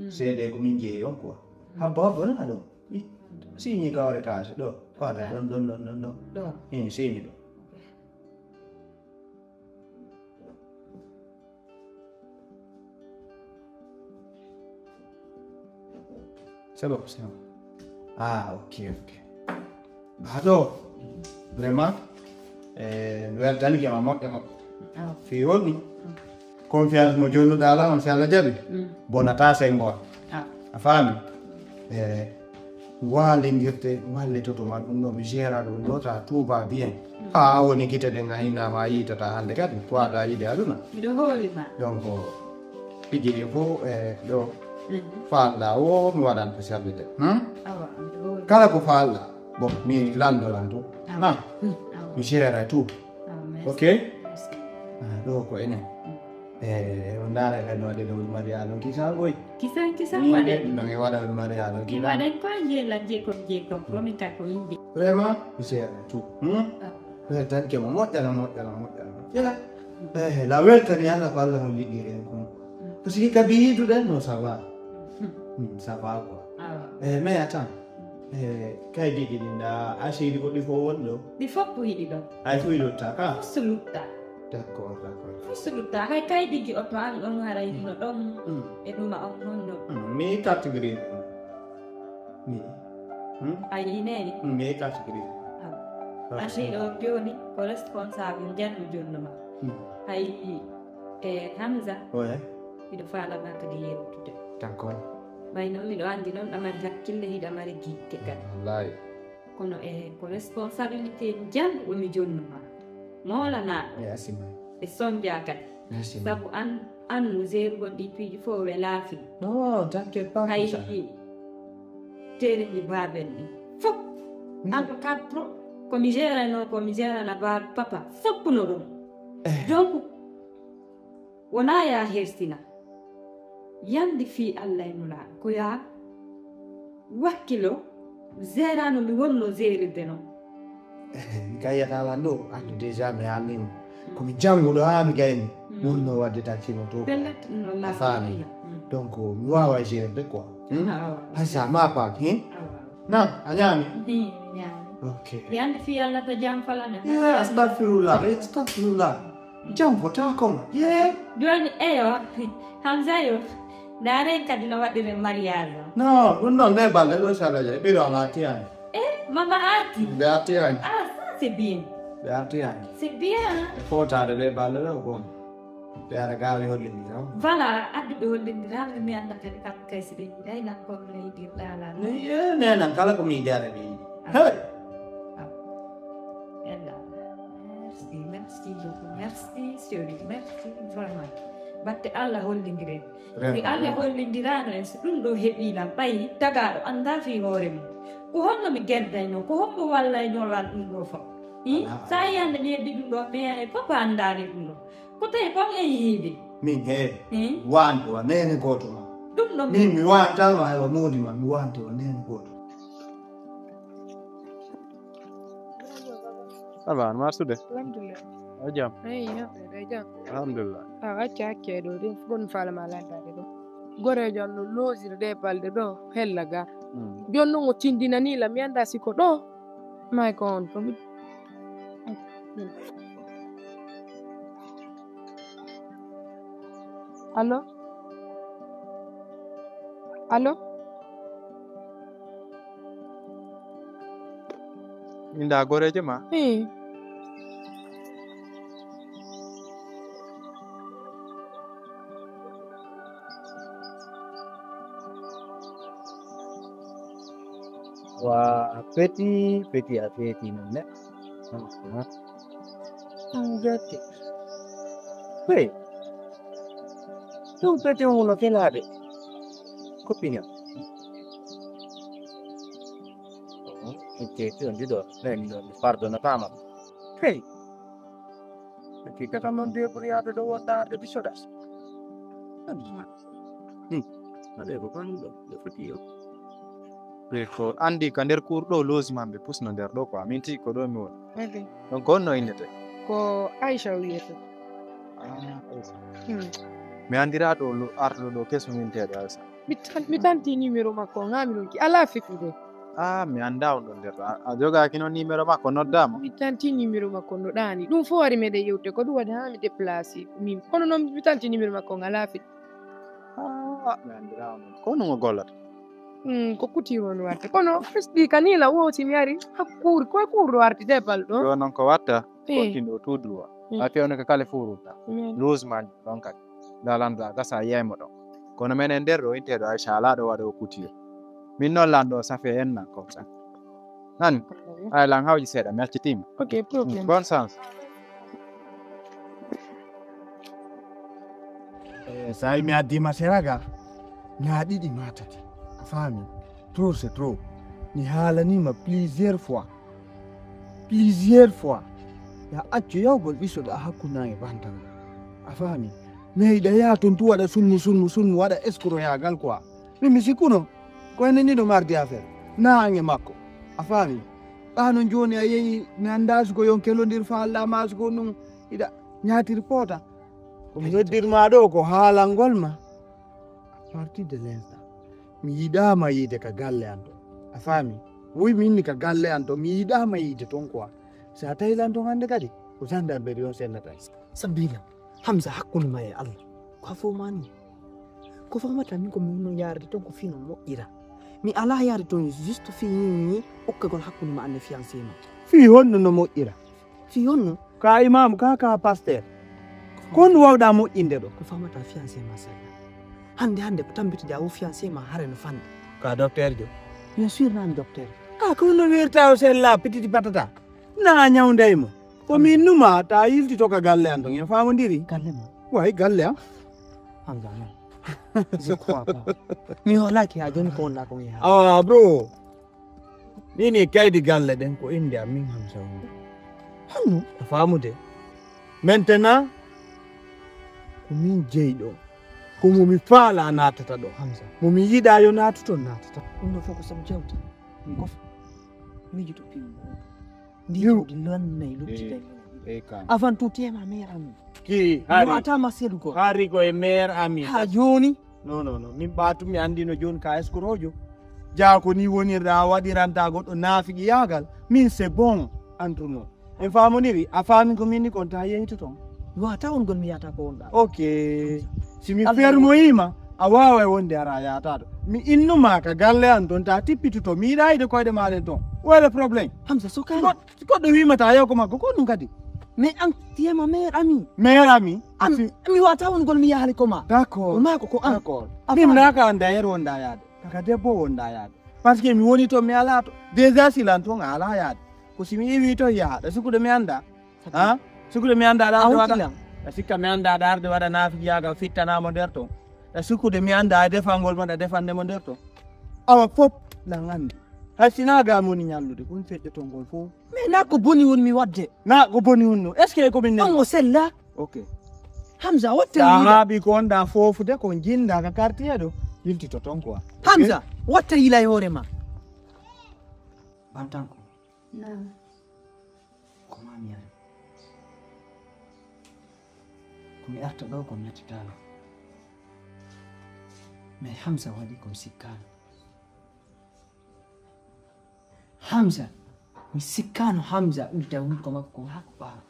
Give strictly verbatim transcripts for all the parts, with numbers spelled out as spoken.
Seede ko min jeeyi on quoi. Habbo habbo na ɗum. Siñi kawre kaase ɗo. Fada ɗon ɗon ɗon ɗon ɗon. Ɗo. Hini siñi ɗo. C'est bon, c'est bon. Ah, ok, ok. Ado, vraiment, eh, weltani ke ma moƴƴa moƴƴa. Fi woni confiance mo jonnuɗa ala on, si Allah jaɓi, bonata sey ngoon. A faami? Eh, waalingirte, wallitoto ma ɗum ɗo, mi gera ɗum ɗo, ta tout va bien. Ha a woni gite ɗen a hinama a yiitata hannde kadi, ko aɗa yiɗi aduna. Miɗo hooli ma. Donc, tigi ɗi fof e ɗo faalɗa o, mi waɗan ko servite. Hmm? Awa, miɗo hooli. Kala ko faalɗa, bon, mi landoran tout. Awa. Hmm. Awa. Mi gera tout. Awa, merci. Ok? Merci. Ah, ɗo ko enen. E, on ndaara kadi no waɗi ɗo Mariano kisan koy. Kisan, kisan waɗen. No mi waɗa Mariano kisan. Waɗen ko jeelan jeekom jeekom, ko mi tako yimɓe. Vraiment, mi seera tout. Hmm? Ah. Tan ke mo moƴƴana, moƴƴana, moƴƴana, moƴƴana. Eh, la weltani Allah ko Allah holliɗiri en kon. Parce que kabi yiduɗen no ça va. Hmm, ça va quoi. Ah. Eh, mais attends. Eh, kay digi ɗi nda asidi ko ɗi fof woni ɗo. Ɗi fof ko hiɗi ɗo. Ay fof yiɗotta ka. Fof so lutta. D'accord, d'accord. Fof so lutta. Hay kay digi oto an ɗon haray hino ɗon. Mm. E ɗuma on honno. Mm, mi carte grise. Mi. Hmm? A yineni? Mm, mi carte grise. Ah. Parce que o joni ko responsable janno jonnuma. Mm. Hay e Hamza. Ouais. Miɗo faala ma kadi yewtude. D'accord. Ɓay noon miɗo anndi noon ɗa mari hakkille, hiɗa mari gitte kadi. Wallahi. Kono e ko responsabilité janɗuɗo mi jonnuma. Moolanaa. E asima. E sonja kadi. Asima. Sabu an, an no jeerugol ɗi piiji fof we laafi. Non, t'inquiète pas. Hay tere ɗi baaben ɗi. Fof. Non. An ko quatre, ko mi jeerano, ko mi jeerana baabi papa. Fof no ɗum. Eh. Donc, wonaa ya hersina. Yande fii Allah e Nulaaɗo, ko ya wakkilo, gérano mi wonno gérirde noon. Eh, mi kayata lan ɗo, andu déjà mi haalnima. Ko mi jannguɗo haa mi gayni, wonno wadde tan fimo to. Pellet, no a faami. Donc, mi wawa gérde quoi. Hmm? Ah, ah. Hay sa ma paak, hein? Ah, ah. Na, a ñaami? Ni, mi ñaami. Ok. Yande fii Allah to jam falana. Eh, astagfirullah, eh, astagfirullah. Jam ko taw ko ma. Ye. Joni, eyo, Hamza yo. Ndaaren kadi no waɗiren mariage o. Non, ɗum ɗon nde balle ɗo sala je. Ɓiro ala tiyani. Eh, mama arti. Ɓe artiyani. Ah, ça c'est bien. Ɓe artiyani. C'est bien. E fotade ɗe balle ɗo ko. Ɓe ara gawi hollindi, non? Voilà, addu ɓe hollindiraɓe mi annda kadi kam kay si ɓe yiɗay nan comme no yiɗirɗa lan. Ni, eh, nenan kala ko mi yiɗi ara ɓe yiɗi. Ah. Hey! Ah. Ella. Merci, merci beaucoup. Merci, chérie. Merci, vraiment. Batte Allah hollindiren. Vraiment. Si Allah hollindirano en, so ɗum ɗo heɓi lan, ɓay tagaɗo annda fi hoore mum. Ko honno mi geddaynoo? Ko hombo wallaynoo lan ɗum ɗo fof? Hi? Ah. Sa yiyande mi heddi ɗum ɗo, mi e papa anndani ɗum ɗo. Ko tawi kon en yiide. Min he. Hmm? Wande wa nene goto ma. Ɗum ɗo min mi wanta ma, aywa modi ma, mi wante wa nene goto. Ça va, no artude? Alhamdulillah. A jam? Eyi, yoɓɓe, a jam? Alhamdulillah. A acca acca e ɗo, ɗin fof ɗum faala ma landaade ɗo. Goreejo am no loosira ɗe balɗe ɗo, hella ga. Mm. Jooni noon o tindinanii la, mi anndaa si ko ɗo. May ko on, ko mi. Allo? Allo? Inda goreejo ma? Ii. Wa petit, petit a feeti noon ne. Ɗum gerte. Hey. Ɗum petit o no felaade. Ko piña. Ete ti on dido. Nen ɗo pardonataama. Hey. Ete kata noon de pour yaade ɗo wonda arde bisoɗa. Hmm. Ade ko kon ɗo, ɗo foti yo. Ɓe ko anndi ka nder cour ɗo logement ɓe pusno nder ɗo quoi. Min tigi ko ɗo mi woni. Ok. Donc ko honno innete? Ko Aisha wiyete. Ah, Aisha. Hmm. Mi anndira ɗo lo-, arɗo ɗo keso min teeɗo Aisha. Mi tan-, mi tanti numéro makko on, haa mi ronki. Alaa fitude. Ah, mi anndaa on ɗon nder ɗo. A, a jogaaki noon numéro makko, noddaama? Mi tanti numéro makko no ɗaani. Ɗum fof wari meɗen yewte ko ɗum waɗi haa mi déplacé. Min, kono noon mi tanti numéro makko on, alaa fitude. Ah, mi anndiraa on ɗon. Ko honɗum o gollata? Hmm, ko couture on watta. Kono first ɗi ka nii la wowti mi ari. Hakkuur, ko hakkuur ɗo arti de bal ɗo. Yo noon ko watta? Eh. Ko ɗin ɗo tout droit. Eh. A fewne ko kala fof ruɗɗa. Amen. Logement ɗon kadi. Dalanɗo a gasa yeymo ɗon. Kono menen nder ɗo, inte ɗo Aïcha alaa ɗo waɗa o couture. Min noon lanɗo o safe en nan comme ça. Nani? Ay lan hawji seeɗa, mi accitiima. Ok, problème. Bonne chance. Eh, so a yi mi addiima sera ga, na ɗiɗi ma tati. A faami? Trop, c'est trop. Mi haalaniima plusieurs fois. Plusieurs fois. Ya accu yawgol ɓisoɗo a hakkunnaange bantan. A faami? Mais hiɗa yaha toon tu waɗa sunnu, sunnu, sunnu, waɗa escroyaagal quoi. Min mi sikkuno. Ko enen ɗiɗo mardi affaire. Na ange makko. A faami? Ɓaano jooni a yehi, mi anndaa si ko yon kelondir faalɗa maa si ko ɗum hiɗa ñaatiri poota. Ko mi noddirma ɗo ko haalangol ma. À partir de l'instant, mi yiɗaama yiide ka galle an to. A faami? Wuy mi inni ka galle an to, mi yiɗaama yiide toon quoi. So a tawi lan toon hannde kadi, ko gendarmerie on sennata. Sabina, Hamza, hakkunde ma e Allah. Ko a fof ma ni. Ko famata min ko mi wonno yaarde toon ko fii no moƴƴira. Mi alaa yaarde toon juste fii ukkagol hakkunde ma an e fiancé ma. Fii honno no moƴƴira? Fii honno? Ka imam, ka, ka pasteur. Ko honno wawɗa moƴƴinde ɗo? Ko famata fiancé ma sella. Hannde, hannde ko tambitiɗa o fiancé ma hare no fanɗi. Ka docteur jo? Bien sûr, naan docteur. Ah, ko honno wirta o sella, pititi patata? Na ñawnday mo. Ko min numa, ta yiltito ka galle an ton, en faamondiri? Galle ma? Way, galle am. Hamza, non. Je crois pas. Mi hoolaaki haa jooni ko wonɗa ko mi haa. Ah, bro. Ni ni kaydi galle ɗen ko innde am min Hamza woni. Honno? A faamude? Maintenant, ko min jeyɗo. Ko mo mi faala naatata ɗo. Hamza. Mo mi yiɗa yo naatu ton naatata. Ɗum ɗo fof ko sabu jawdi. Kof. Miijo to piiwi. Ndi jawdi lannay lutti kay. Eh, kan. Avant tout, tema mère ami. Ki hari. Wata ma seedu ko. Hari ko e mère ami. Ha joni. Non, non, non. Min ɓaatu mi anndino jooni ka escroc jo. Jaa ko ni wonirɗa a waɗiranta goɗɗo naafiqiyaagal. Min c'est bon entre nous. En faamondiri, a faami ko min ni kon ta yeyto ton. Wata on gon mi yata ko wonɗa. Ok. Si mi fermoyima, a waaway wonde ara yataɗo. Mi innuma ka galle an ton ta tippituto. Mi yiɗa yiide koyɗe ma ɗen ton. Wala problème. Hamza so kala. Goɗɗo wiima ta yew ko makko ko ɗum kadi. Mais an tema mère ami. Mère ami. An mi wata won gol mi yahali ko ma. D'accord. Ko ma ko ko an. D'accord. Min naka an d'ailleurs wonda yaade. Kaka debbo wonda yaade. Parce que mi woni to mi ala to. Déjà si lan ton ala yaade. Ko si mi iwi to yaha. Da sukude mi anda. Ha? Sukude mi anda da wada. Da sikka mi anda da arde wada nafiyaga fittana mo nder ton. Da sukude mi anda defangol mo da defande mo nder ton. Awa fop lan andi. Hay sina ga moni nyallude kun fedde tongol fo. Mais na ko boni won mi wadde. Na ko boni won no. Est-ce que ko min ne? On o sella. Ok. Hamza watta. Ta habi ko onda fofude ko jinda ka quartier do. Yilti to ton quoi. Hamza watta yila yore ma. Bantanko. Na. Ko ma mi ari. Ko mi arta ɗo ko mi yettitaano. Mais Hamza waɗi ko mi sikkaano. Hamza, mi sikkaano Hamza udda woni ko makko haa ko ɓaawo.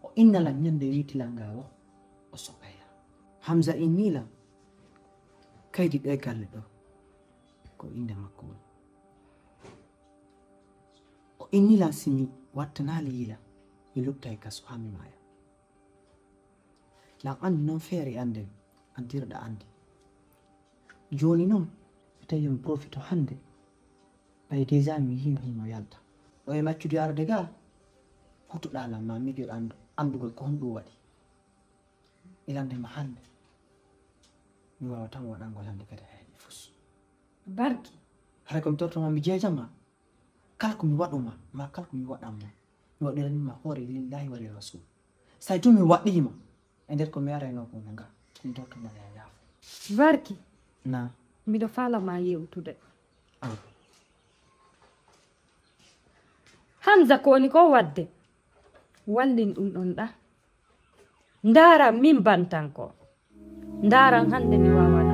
O inna lan ñande wiiti lan ngaa wo o soɓaya. Hamza inni lan kaydi ɗo e galle ɗo ko innde makko woni. O inni lan si mi wattanaali yila mi luttay kaso haa mi maaya. Lan anndi noon feere annden andirɗa anndi. Jooni noon mi tawi mi profito hannde ɓay déjà mi yiino hino yalta ɗo e maccude arde ga. Hutoɗa lan ma mijoɗo anndugol ko honɗum waɗi. Ilande ma hannde mi waawata mo waɗangol hannde kadi hayni fus. Barki. Hara ko mi tortoma mi jeejama. Kala ko mi waɗuma ma kala ko mi waɗanma mi waɗiranima hoore lillahi wa li rasul. Say tun mi waɗɗiima e nder ko mi arayno ko nga mi tortoma ya yaafo. Barki. Na. Miɗo faala ma yewtude. Hamza ko woni ko wadde wallin ɗum ɗon ɗa. Ndaaran min bantanko. Ndaaran hannde mi waawaa.